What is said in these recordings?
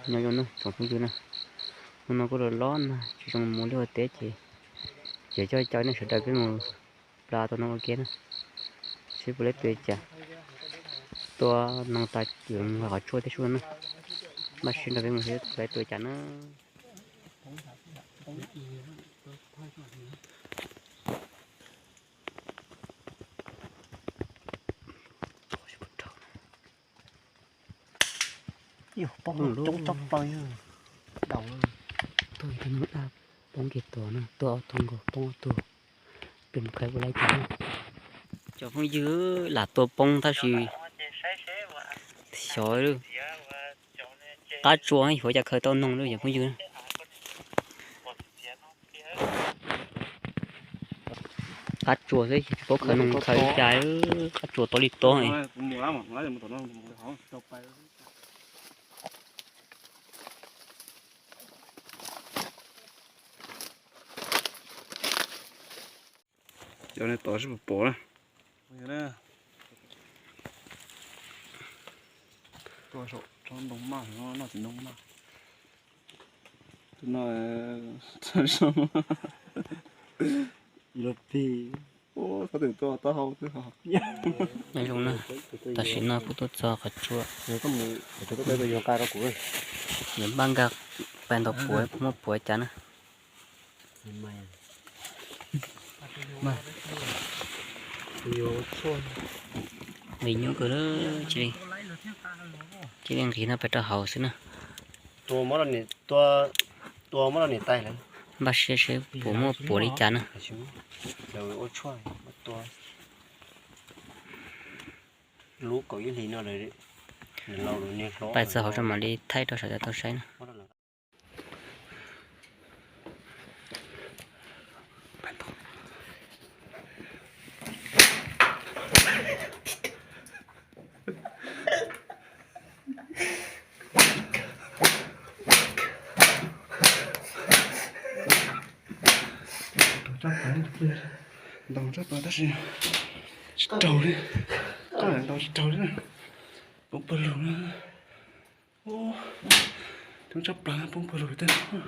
Nyob zoo na tsoom phooj ywg na, hnub no kuj los los nag tsis zoo mus liaj ua teb ces, ces coj caw nej sawv daws peb mus plas tau noog ua ke na, seb puas laib tua li cas. Tua noog tas yuav mus qhov tsua tej sub na, npaj siab nrog peb mus seb puas laib tua li cas na. Yog poob coob tshaj plaws, daus. Tuag ib tug no dab, poob kiag tuag na, tuag ob tug nkaus, poob ob tug. Peb mus khawb puas laib tua na. Cov phooj ywg, lam tua poob tab sis xyov qab tsua, xyov cas khaws tau noog lawm cov phooj ywg. Qab tsua xwb tsis paub khaws noog khaws li cas, qab tsua tau li tob. Cov no tod seb puas pom na. Tua saum tsob ntoo maj, noj txiv ntoo maj. Tus no, lub pig. Nyob zoo na, tam sim no kuv tuaj txog qhov tsua, yuav npaj nkag pais ntaus puav, puas muaj puav cas na. Vim nyuaj kawg, cia li nqis no pais rau hauv xwb na. Npaj siab seb puas muaj puav li cas na. Pais txog hauv tso mam li thaij rau sawv daws tau saib na. Ntaus tshaj plaws tab sis tsis raug li, ntaus tsis raug li, poob pawg lug na. Coob tshaj plaws, poob pawg lug tej no.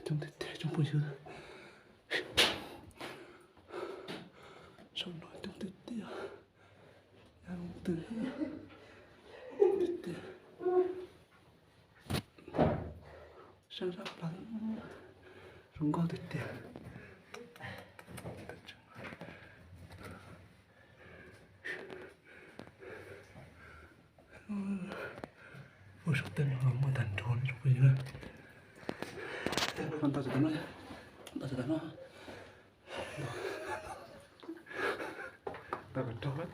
Coob tiag tiag tsoom phooj ywg, saum no coob tiag tiag, yog leej twg tiag tiag. Sab sab plaws, zoo nkauj tiag tiag. Ua saum tej no los muaj tag nrho tsoom phooj ywg. Ntau tsis tau no, ntau tsis tau no. Tau kom raug.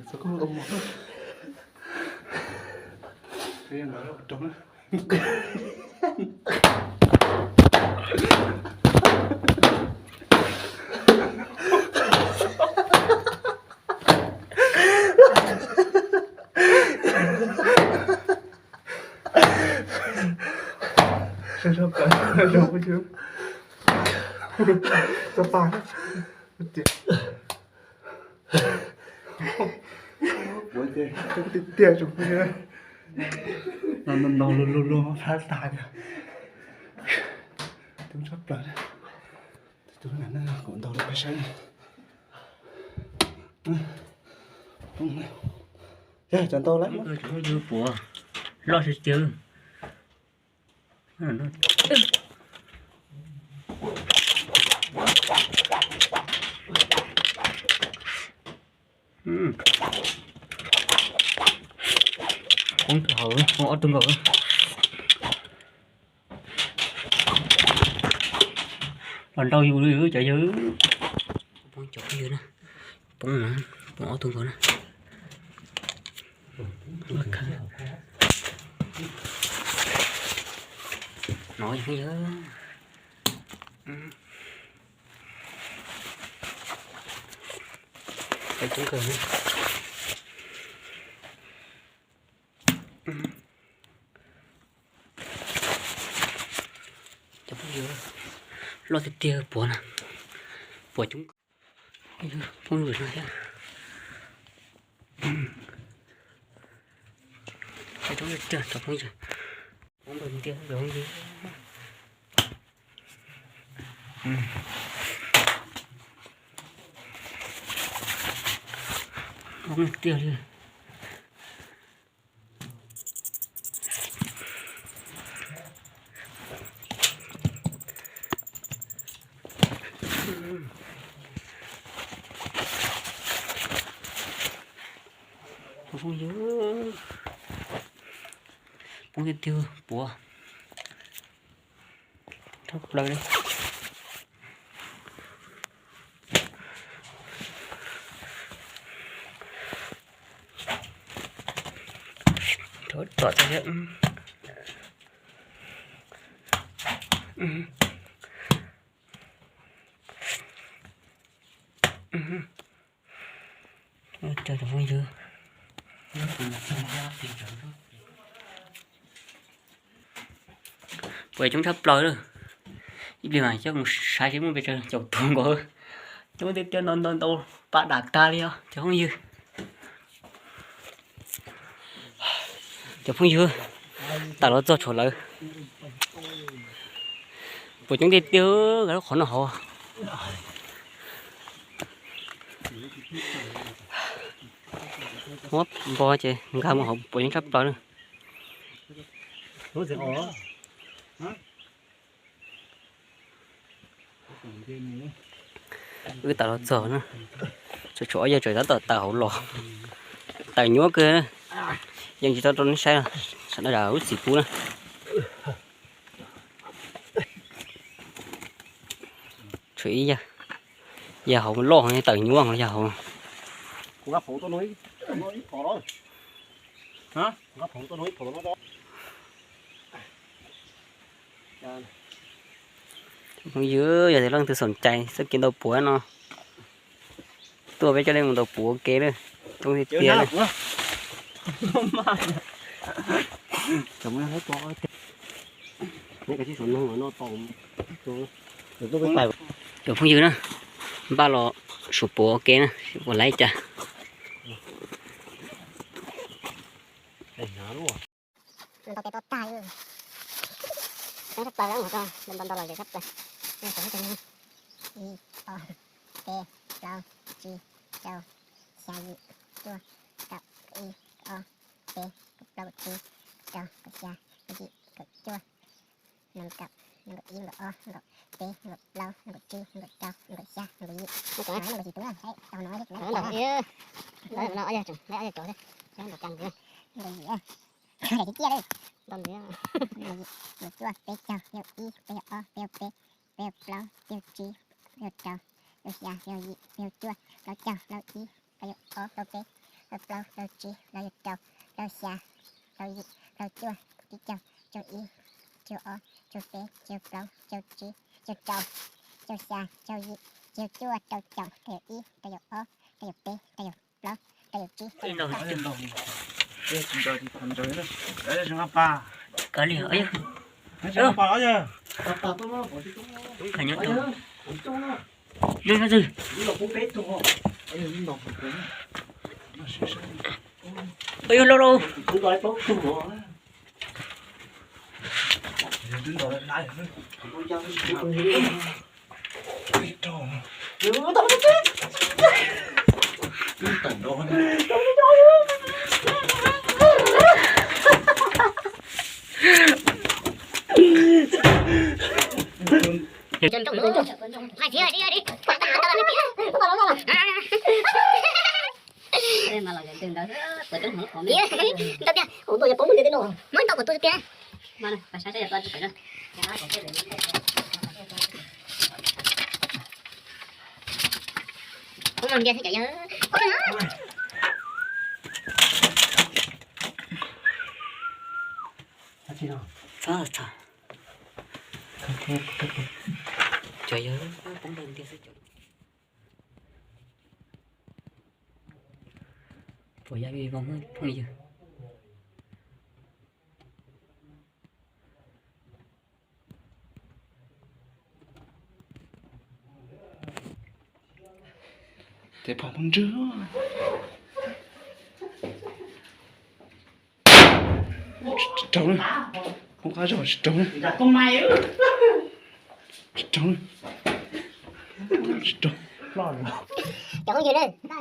Txog koj mus ua mov na. Raug na. Sab sab plaws, zoo, txog tag tiag. Tiag tiag, no no lug lug lug phab tas tiag. Coob tshaj plaws. Tus na, kuv ntaus lawm peb saib. Yog cov ntau lawm. Puav loj tsis tiag. Poob tug hauv, poob ob tug nkaus. Los nrau yus li cov yawg. Poob cov phooj ywg na, poob na, poob ob tug nkaus na. No yawg. Peb coob kawg na. Loj tiag tiag puav na, puav coob phooj ywg no thiab. Coob tiag tiag cov phooj ywg, poob npaws tiag cov phooj ywg. Poob tiag li. Phooj ywg, poob tiag tiag puav. Tshaj plaws li. Tsom tag thiab. Cov phooj ywg, puav coob tshaj plaws lawm. Ib pliag mas coj mus saib seb muaj pes tsawg caum tuag nkaus. Coob tiag tiag, ntau ntau ntau, pab dam tag li os cov phooj ywg. Cov phooj ywg, tawm los txog tshuav lawv. Puav coob tiag tiag, nkag lub qhov no hauv. Muab npo ces nkag mus hauv puav coob tshaj plaws na. Wb tawm los txog na, tsuas tshuav ob yawg tseem tab tom tawm hauv los. Tawm nyuaj kawg, yeej tsis tau rau nej saib, sawv daws zam lub txim pub na. Tshuav ib yawg, yawg hauv loj tawm nyuaj yawg hauv. Phooj ywg, yog tias leej twg xoom cai txoj kev ntaus puav no, tuaj peb coj nej mus ntaus puav ua ke na, coob tiag tiag na. Cov phooj ywg na, npaj los suav puav ua ke na, puas laib cas. Ntau tes to tag li. Coob tshaj plaws, ntau ntau los zem tshab plaws. Ib, ob, peb, plaub, tsib, rau, xya, yim, cuaj, kaum, ib, ob, peb, kaum plaub, kaum tsib, rau, kaum xya, kaum yim, kaum cuaj, nees nkaum, nees nkaum ib, nees nkaum ob, nees nkaum peb, nees nkaum plaub, nees nkaum tsib, nees nkaum rau, nees nkaum xya, nees nkaum yim. Nees nkaum yim, nees nkaum yim, nees nkaum cuaj, peb caug, peb caug ib, peb caug ob, peb caug peb, peb caug plaub, peb caug tsib, peb caug rau, peb caug xya, peb caug yim, peb caug cuaj, plaub caug, plaub ib, plaub caug ob, plaub peb, plaub caug plaub, plaub caug tsib, plaub caug rau, plaub caug xya, plaub caug yim, plaub caug cuaj, tsib caug, tsib caug ib, tsib caug ob, tsib caug peb, tsib caug plaub, tsib caug tsib, tsib caug rau, tsib caug xya, tsib caug yim, tsib caug cuaj, rau caum, rau caum ib, rau caum ob, rau caum peb, rau caum plaub, rau caum tsib. Kav liam. Ua lauj lauj. Ntau tiag, kuv tua yog poob mus tiag no. Muab ntau kuv tua tiag. Poob mus ntiag xwb cov yawg. Txhob txhob. Cov yawg, poob mus ntiag xwb cov. Puas yog vij voog phooj ywg? Pom phooj ywg. Tsis raug na. Phooj qab zog tsis raug na. Tsis raug na. Tsis raug. Cov phooj ywg na,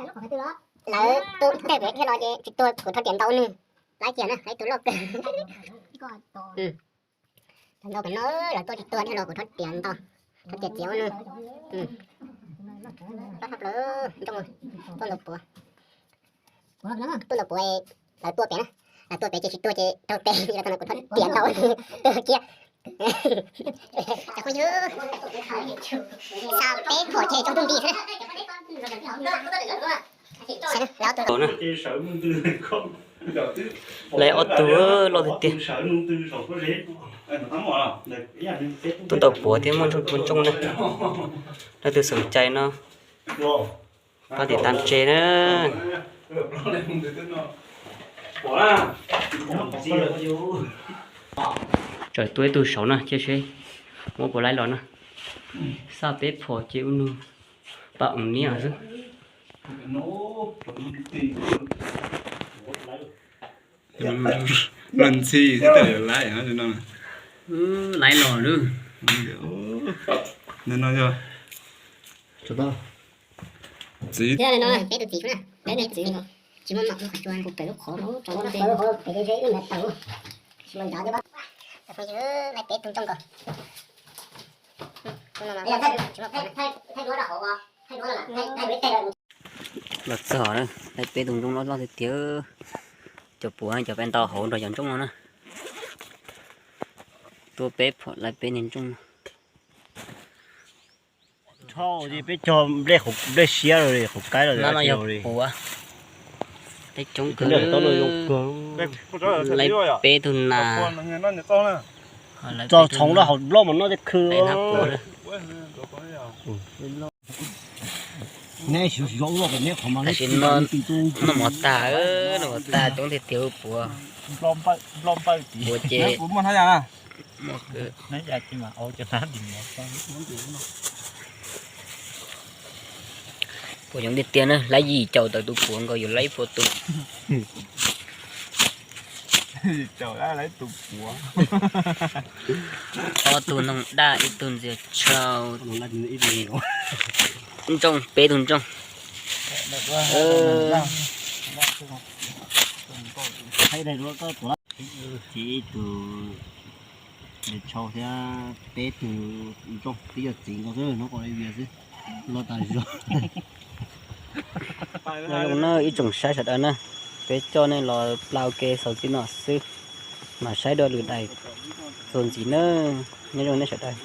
lawv tu tej pem thiab no ces tsis tuag kuv thov tiam ntau nws. Laiv kiag na, laiv tus loj kawg. Ntau pem no lawv tuaj tsis tuag thiab los kuv thov tiam ntau, thov tiam txiav ua nws. Pab hab plaws ntoo, tuaj ntau puav. Tuaj ntau puav, lawv tuaj pem na, lawv tuaj pem ces tsis tuag ces raug pem, yog tau no kuv thov tiam ntau, tuag kiag. Cov phooj ywg, xa peb phuam ces tsaus ntuj nti xwb. Laiv ob tug loj tiag tiag. Tuaj ntau puav thiab muaj ntsooj puas ntsooj na. Leej twg xom cai no pab tiv tam tse na. Tseem tuaj ib tug saud na, cia seb muab puas laiv los na. Xa peb phuam ces ua nws pab ua niam xwb. Los ntxhi thiab laiv no. Laiv los lawm. No yog txiv. Peb tus txiv xwb na, peb tus txiv. Tsis muaj nom qhov tsua, kuv pem lub qhov no, pem lub qhov pem ze ib mev tawm. Tsis muaj nrad thiab. Laiv peb tus ntsooj nkaus. Los txog na, laiv peb tus ntsooj loj loj tiag tiag. Cov puav cov peb ntau hauv nrog cov ntsooj no na. Tuaj peb phuam laiv peb niag ntsooj no. Peb cog nplej siab qhov kaib los no yog puav. Peb coob kawg, laiv peb tug nas. Txog txhoov rau hauv nplooj mas noj tej khw. Tam sim no noj mov tag, noj mov tag coob tiag tiag puav. Puav ces puav coob tiag tiag na, laiv yim caum tawm tus puav nkaus yuav laiv puav tus. Ob tug noog daj, ib tug ntxias tshau, ntsooj, peb tug ntsooj. Txiv ib tug ntxias tshau thiab peb tug ntsooj, twb yog txiv nkaus xwb, hnub qau li vias xwb, loj tas zog. Nyob zoo na ib tsoom saib sawv daws na, peb coj nej los plau ke xaus txij no xwb, mam saib dua lwm daim txuas ntxiv na. Nyob zoo nej sawv daws.